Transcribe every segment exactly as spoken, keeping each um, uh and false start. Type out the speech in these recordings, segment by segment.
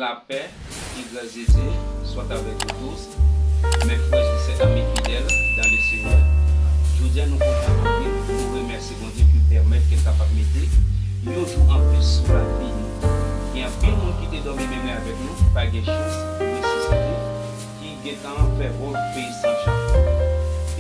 Lapè e gras de Dye swa avèk nou tous, mes frères et sœurs, amis fidèles dans le Seigneur. Jodi a nou kontan anpil, nou remèsye Bondye ki pèmèt ke l kapab mete yon jou anplis sou lavi nou. Gen anpil moun ki te dòmi menm jan avèk nou, pa gen chans pou resisite, ki gentan fè vòl peyi san chak.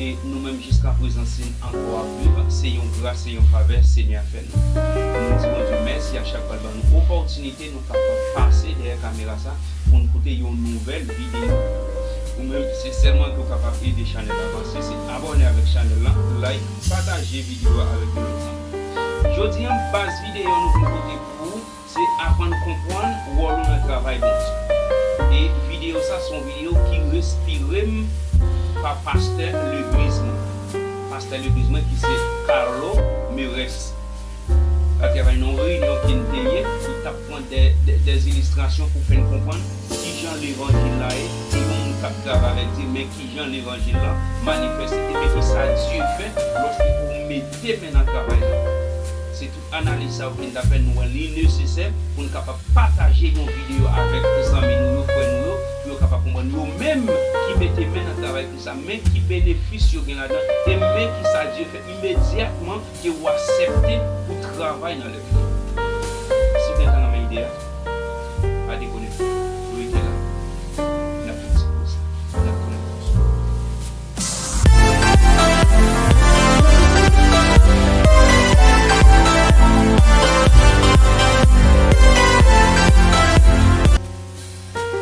E nou menm jiskaprezan si n ankò ap viv, se yon gras, se yon favè Senyè a fè nou. Nou di Bondye mèsi a chak fwa l ban nou opòtinite nou kapab pase dèyè kamera sa pou n pote yon nouvèl videyo. Ou menm, se sèl mwayen ke w kapab ede chanèl la avanse, se abòne avèk chanèl la, like, pataje videyo a avèk yon lòt moun. Jodi a, baz videyo nou vin pote pou ou, se aprann konprann wòl ou nan travay Bondye. E videyo sa se yon videyo ki respire m pa pastè legliz mwen. Pastè legliz mwen ki se Carlo Meres. L ap travay nan yon reyinyon ke n te ye, li t ap pran de, de, des illustrations pou fè n konprann kijan levanjil la ye, se yon moun k ap travay avèk Dye, men kijan levanjil la manifeste, men kisa Dye fè lòske ou mete men nan travay la. Se tout analiz sa yo ke n t ap fè, nou wè li nesesè pou n kapab pataje yon videyo avèk zanmi nou yo, frè nou yo, pou yo kapab konprann yo menm ki mete men nan travay Kris la, men ki benefis yo gen ladan, e men kisa Dye fè imedyatman ke w aksepte pou travay nan lèv li. Si w gen tan nan men ide a, pa dekonekte. Rete la. N ap fè ti poz. N ap tounen pou nou.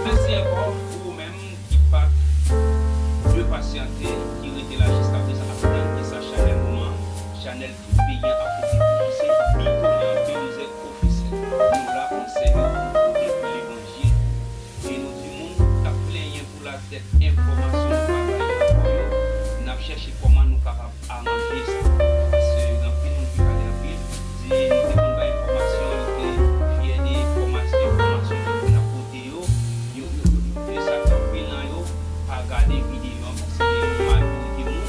Mèsi ankò pou ou menm ki pa t de pasyante, ki rete la jiskaprezan ap tann kisa chanèl nou an, chanèl tout peyi an ap pote pou ou, se Bitonya Belizaire Officiel. Nou la pou n sèvi pou n pote levanjil. E nou di moun k ap plenyen pou latèt enfòmasyon nou pa bay ankò yo, n ap chèche kòman nou kapab aranje sa. Paske gen anpil moun ki pale anpil, di nou te konn bay enfòmasyon, nou te fyè de enfòmasyon, enfòmasyon ke nou konn ap pote yo. Yo, yo, yo, yo, e sa k anpil nan yo pa gade videyo an, paske gen yon majorite moun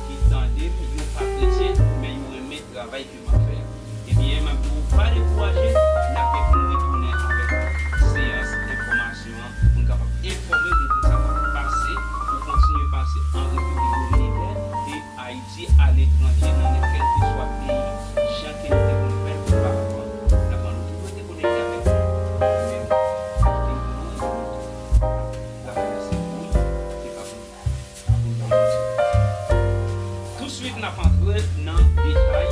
ki tande m, yo pa kretyen, men yo renmen travay ke m ap fè a. Ebyen, m ap di w pa dekouraje, n ap gen pou n retounen avèk seyans enfòmasyon an, pou n kapab enfòme de tout sa k ap pase, pou kontinye pase an Repiblik Dominikèn e Ayiti, aletranje, nan kèlkeswa peyi, jan ke nou te konn fè l oparavan. N ap mande w toujou rete konekte avèk nou. Men, kite nou pou nou rete konekte. Travay la se pou ou, se pa pou nou. Touswit n ap antre nan detay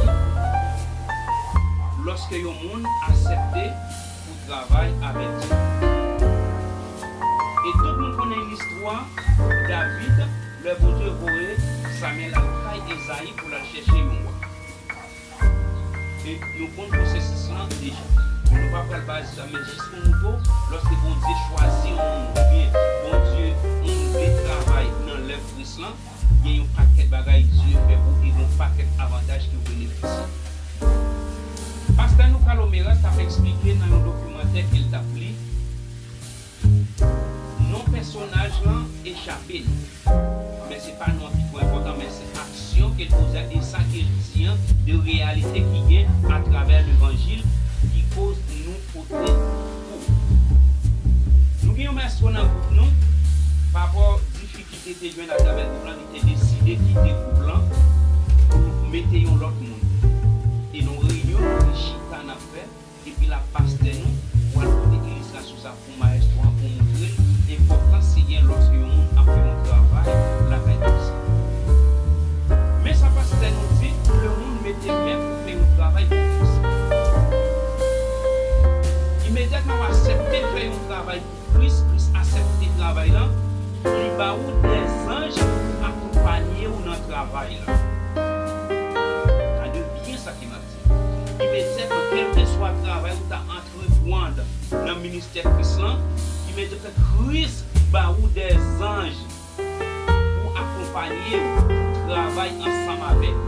lòske yon moun aksepte pou travay avèk Dye. E tout moun konnen listwa David, lè Bondye voye Samyèl al kay Ezayi pou l al chèche yon wa. E nou konn pwosesis lan deja. Nou pa pral baze sa, men jis pou nou di w, lòske Bondye chwazi yon moun, oubyen Bondye, yon moun vle travay nan lèv Kris lan, gen yon pakèt bagay Dye fè pou ou, e gen yon pakèt avantaj ke w benefisye. Pastè nou Carlo Meres t ap eksplike nan yon dokimantè ke l t ap li, non pèsonaj lan echape nou. Men se pa non an ki twò enpòtan, men se aksyon ke l poze a e sa ke l di an de reyalite ki gen atravè levanjil ki koz nou pote pou ou. Nou gen yon mèstwo nan gwoup nou, pa rapò difikite te jwenn atravè gwoup lan, li te deside kite gwoup lan pou mete yon lòt moun. E nan reyinyon nou te chita n ap fè, epi la pastè nou pral pote ilistrasyon sa pou maestro an pou montre l enpòtans ki gen lòske yon moun ap fè yon travay lakay Kris. Men sa pastè nou di, le moun mete men pou fè yon travay pou Kris. Imedyatman w aksepte fè yon travay pou Kris, Kris aksepte travay lan, li ba ou dè zanj pou akonpaye ou nan travay lan. Gade byen sa ke m ap di. Imedyatman, kèlkeswa travay ou ta antreprann nan ministè Kris lan, imedyatman Kris ba ou dè zanj pou akonpaye w, pou travay ansanm avèk ou.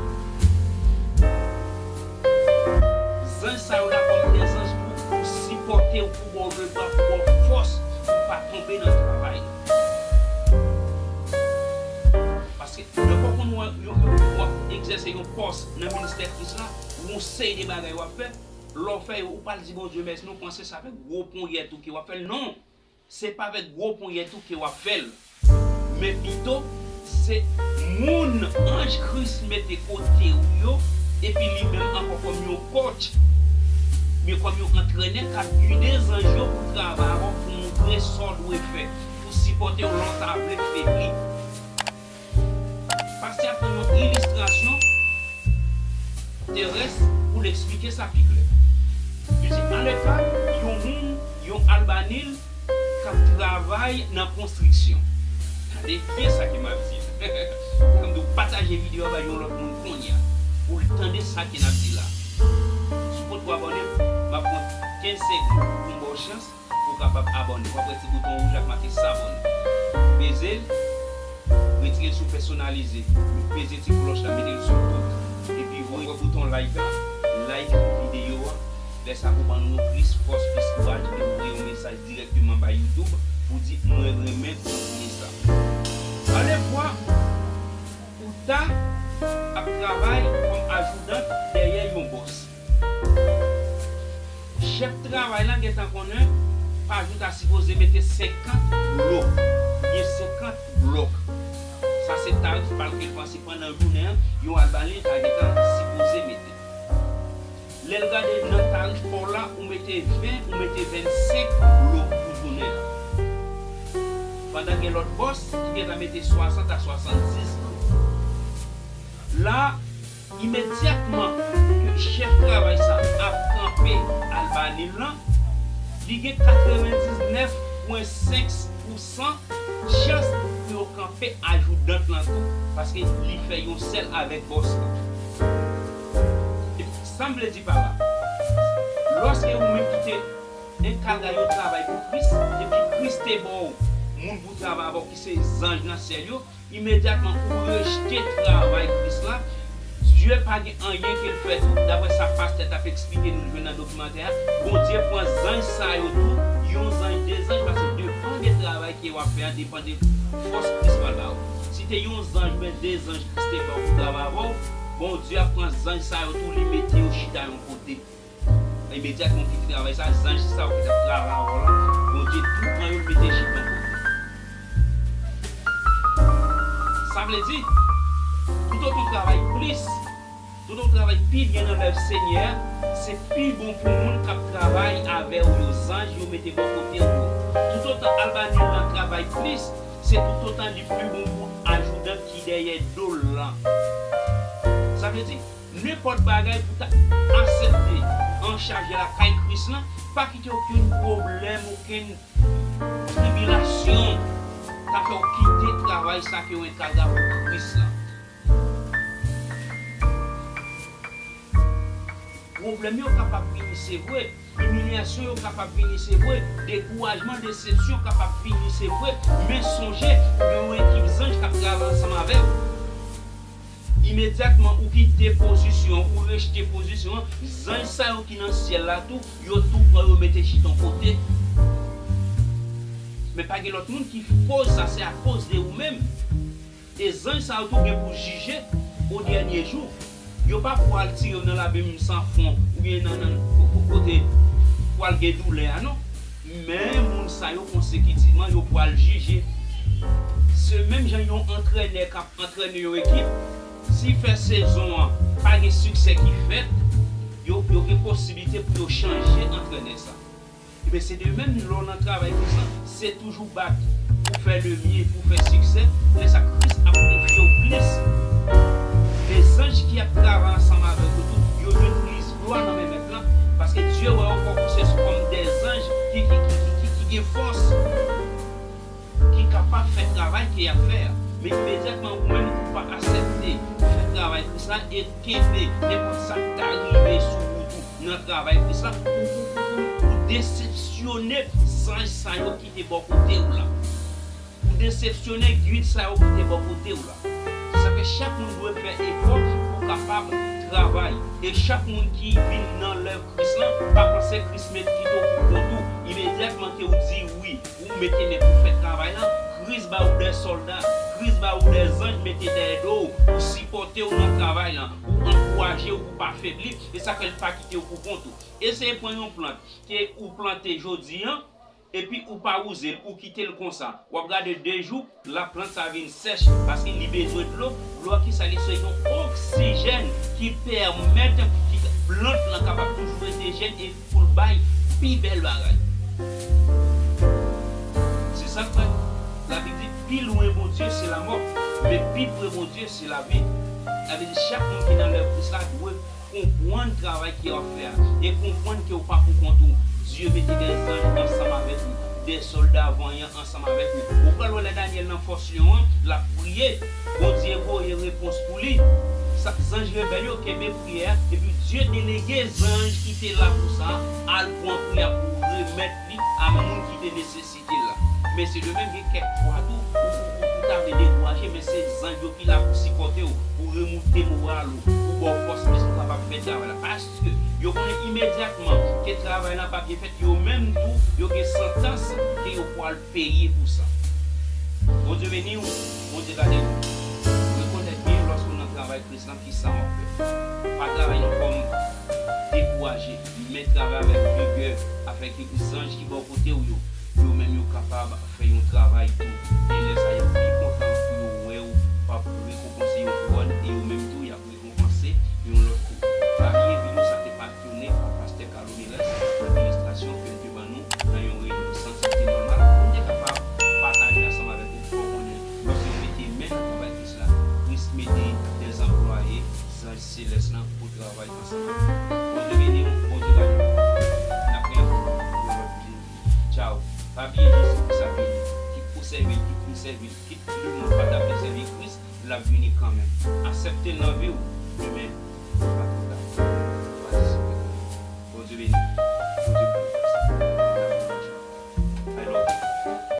Zanj sa yo la kòm dè zanj pou, pou sipòte w, pou ba w lebra, pou ba w fòs, pou w pa tonbe nan travay la. Paske lè w konn w, w, w, w ap egzèse yon pòs nan ministè Kris la, ou gon seri de bagay w ap fè, lè w fè yo, ou pa al di Bondye mèsi non, panse se avèk gwo ponyèt ou ke w ap fè l, non. Se pa avèk gwo ponyèt ou ke w ap fè l, men pito se moun anj Kris mete kote w yo, epi li menm ankò kòm yon coach, men kòm yon antrènè k ap gide zanj yo pou travay avè w, pou montre sa w dwe fè, pou sipòte w lè w ta vle febli. Pastè a pran yon ilistrasyon terès pou l eksplike sa pi klè. Li di, aleka, yon moun, yon albanil k ap travay nan konstriksyon. Tande byen sa ke m ap di. Kòm di w pataje videyo a bay yon lòt moun kounye a, pou l tande sa ke n ap di la. Si w potko abòne, m ap pran kenz segonn pou m ba w chans pou w kapab abòne. W ap wè ti bouton wouj la k make s'abonner. Peze l, retire l sou pèsonalize. Peze ti klòch la, mete l sou tout. Epi w ap wè bouton like la, like videyo a. Lè sa pou ban nou plis fòs, plis kouraj, e voye yon mesaj dirèkteman bay YouTube pou di mwen renmen kontni sa. Alevwa, ou ta ap travay kòm ajoudan dèyè yon bòs. Chèf travay la gentan konnen pa jou ta sipoze mete senkant blo, oubyen senkant blòk. Sa se tarif pa l ke l panse pandan jounen an, yon albanil ta gentan sipoze mete. Lè l gade nan tarif pa w la, ou mete ven, ou mete vennsenk blo pou jounen an. Pandan gen lòt bòs ki gentan mete swasant a swasanndis blo. La, imedyatman ke chèf travay sa ap kanpe albanil lan, li gen katrevendiznèf pwen senk pousan chans pou yo kanpe ajoudan lan tou, paske li fè yon sèl avèk bòs lan. Epi, sa m vle di pa la, lòske ou menm ki te enkarga yon travay pou Kris, epi Kris te ba w moun pou travay avè w ki se zanj nan syèl yo, imedyatman ou rejte travay Kris la, Dye pa gen anyen ke l fè tou, daprè sa pastè t ap eksplike nou jwenn nan dokimantè a, Bondye pran zanj sa yo tou, yon zanj, de zanj, paske depann de travay ke w ap fè a, depann de fòs Kris pral ba w. Si te yon zanj oubyen de zanj Kris te ba w pou travay avè w, Bondye ap pran zanj sa yo tou, li mete yo chita yon kote. Imedyatman w kite travay sa, zanj sa yo ki t ap travay avè w la, Bondye tou pran yo, l mete chita yon kote. Sa vle di, toutotan w travay plis, toutotan w travay pi byen nan lèv Senyè a, se pi bon pou moun k ap travay avè w yo, zanj yo mete bò kote w yo. Toutotan albanil lan travay plis, se toutotan li pi bon pou ajoudan ki dèyè do l lan. Sa vle di, nenpòt bagay pou ta aksepte an chaje lakay Kris lan, pa kite okenn pwoblèm, okenn tribilasyon ta fè w kite travay sa ke w enkarga pou Kris lan. Pwoblèm yo kapab vini, se vre. Imilyasyon yo kapab vini, se vre. Dekourajman, desepsyon kapab vini, se vre. Men sonje, ou gen yon ekip zanj k ap travay ansanm avè w. Imedyatman ou kite pozisyon an, ou rejte pozisyon an, zanj sa yo ki nan syèl la tou, yo tou pran yo mete chita yon kote. Men pa gen lòt moun ki koz sa, se akoz de ou menm. E zanj sa yo tou gen pou jije o dènye jou. Yo pa pou al tire w nan labim san fon, oubyen nan, nan ko-, ko-, kote pou al gen doulè a, non. Men moun sa yo konsekitivman, yo pral jije. Se menm jan yon antrènè k ap antrène yon ekip, si fè sezon an pa gen siksè ki fèt, yo, yo gen posiblite pou yo chanje antrènè sa. Ebyen, se de menm lè w nan travay konsa, se toujou bat pou fè le mye, pou fè siksè. Lè sa, Kris ap konfye w plis. E zanj ki ap travay ansanm avèk ou tou, yo jwenn plis glwa nan men Mèt lan, paske Dye wè yo kòm se kòm de zanj ki, ki, ki, ki, ki, ki gen fòs, ki kapab fè travay ke y ap fè a. Men imedyatman ou menm ou pa aksepte fè travay Kris la e kenbe nenpòt sa k ta rive sou wout ou nan travay Kris la, ou, ou, ou, ou, ou desepsyone zanj sa yo ki te bò kote w la. Ou desepsyone gid sa yo ki te bò kote w la. Se sa fè chak moun dwe fè efò pou kapab travay. E chak moun ki vin nan lèv Kris lan, pa panse Kris met kite w pou kont ou. Imedyatman ke w di wi, ou mete men pou fè travay lan, Kris ba ou de sòlda, Kris ba ou de zanj mete dèyè do w, pou sipòte w nan travay lan, pou ankouraje w, pou pa febli, e sa fè l pa kite w pou kont ou. Eseye pran yon plant ke ou plante jodi an, epi ou pa wouze l, ou kite l konsa. W ap gade de jou, laplant sa vin sèch, paske li bezwen dlo. Dlo a ki sa li se yon oksijèn ki pèmèt ki plant lan kapab toujou rete jèn e pou l bay pi bèl bagay. Se sa k fè Labib di, pi lwen Bondye se lanmò, men pi pre Bondye se lavi. Sa vle di chak moun ki nan lèv Kris la dwe konprann travay ke w ap fè a e konprann ke w pa pou kont ou. Dye mete de zanj ansanm avèk ou, de sòlda vanyan ansanm avèk ou. Ou pral wè lè Danyèl nan fòs lyon an, l ap priye. Bondye voye repons pou li. Sa, zanj rebèl yo kenbe priyè a, epi Dye delege zanj ki te la pou sa a al pran priyè a pou remèt li a moun ki te nesesite l la. Men se de menm gen kèk fwa tou, ou, ou, ou, ou ta vle dekouraje, men se zanj yo ki la pou sipòte w, pou remoute moral ou, pou ba w fòs plis pou w kapab fè travay la. Paske yo konnen imedyatman ke travay la pa byen fèt, yo menm tou, yo gen santans ke yo pral peye pou sa. Bondye beni w, Bondye gade w. Rekonèt byen lòske w nan travay Kris lan, ki sa w ap fè. Pa travay nan fòm dekouraje, men travay avèk vigè, afin ke zanj ki bò kote w yo, yo menm yo kapab fè yon travay tou. E lè sa a, y ap pi kontan pou yo wè w, w ap rekonpanse yon kouwòn, e yo menm tou, y ap rekonpanse yon lòt kou. Pa bliye videyo sa te pa tounen pa pastè Carlo Miles, nan ilistrasyon ke l te ban nou nan yon reyinyon san sante nòmal, pou n te kapab pataje ansanm avèk ou, fè w konnen, lòske nou mete men nan travay Kris la, Kris mete dèzanplwaye, zanj selès lan, pou travay ansanm avèk nou. Bondye beni w, Bondye gade w. N ap gen yon lòt videyo. Tchaw. Pa bliye Jezi Kris ap vini. Kit ou sèvi l, kit m sèvi l, kit lemonn pa ta vle sèvi Kris, l ap vini kanmenm. Aksepte l nan vi w, demen pa twò ta. Patisipe kanmenm. Bondye beni w.